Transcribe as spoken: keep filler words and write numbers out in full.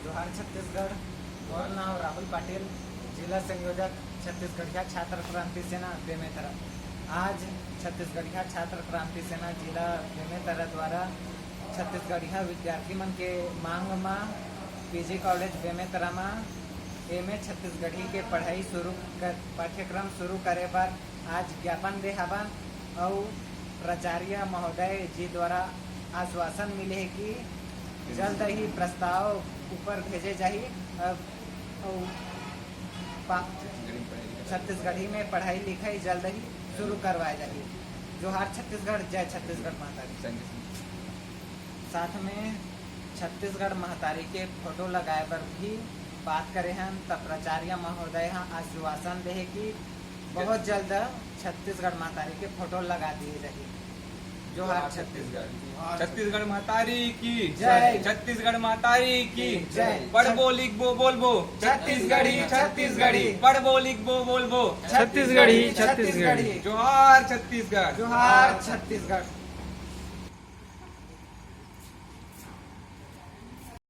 जोहार छत्तीसगढ़। मोर नाम राहुल पाटिल, जिला संयोजक छत्तीसगढ़िया छात्र क्रांति सेना बेमेतरा। आज छत्तीसगढ़िया छात्र क्रांति सेना जिला बेमेतरा द्वारा छत्तीसगढ़िया विद्यार्थी मन के मांग म पीजी कॉलेज बेमेतरा म एमए छत्तीसगढ़ी के पढ़ाई शुरू कर, पाठ्यक्रम शुरू करे बर आज ज्ञापन दे हवन अउ प्राचार्य महोदय जी द्वारा आश्वासन मिले हे कि जल्द ही प्रस्ताव ऊपर भेजे जाही। अब अउ पा- छत्तीसगढ़ी में पढ़ाई लिखाई जल्द ही शुरू करवाए जाही। जोहार छत्तीसगढ़, जय छत्तीसगढ़ माता दी। साथ में छत्तीसगढ़ महतारी के फोटो लगाए बर भी बात करे हन, त प्राचार्य महोदय ह आश्वासन देहे कि बहुत जल्द छत्तीसगढ़ महतारी के फोटो लगा दिए जाही। जोहार छत्तीसगढ़। छत्तीसगढ़ महतारी की जय। छत्तीसगढ़ महतारी की जय। पढ़बो लिखबो बोलबो छत्तीसगढ़ी छत्तीसगढ़ी पढ़बो लिखबो बोलबो छत्तीसगढ़ी छत्तीसगढ़ी। जोहार छत्तीसगढ़। जोहार छत्तीसगढ़।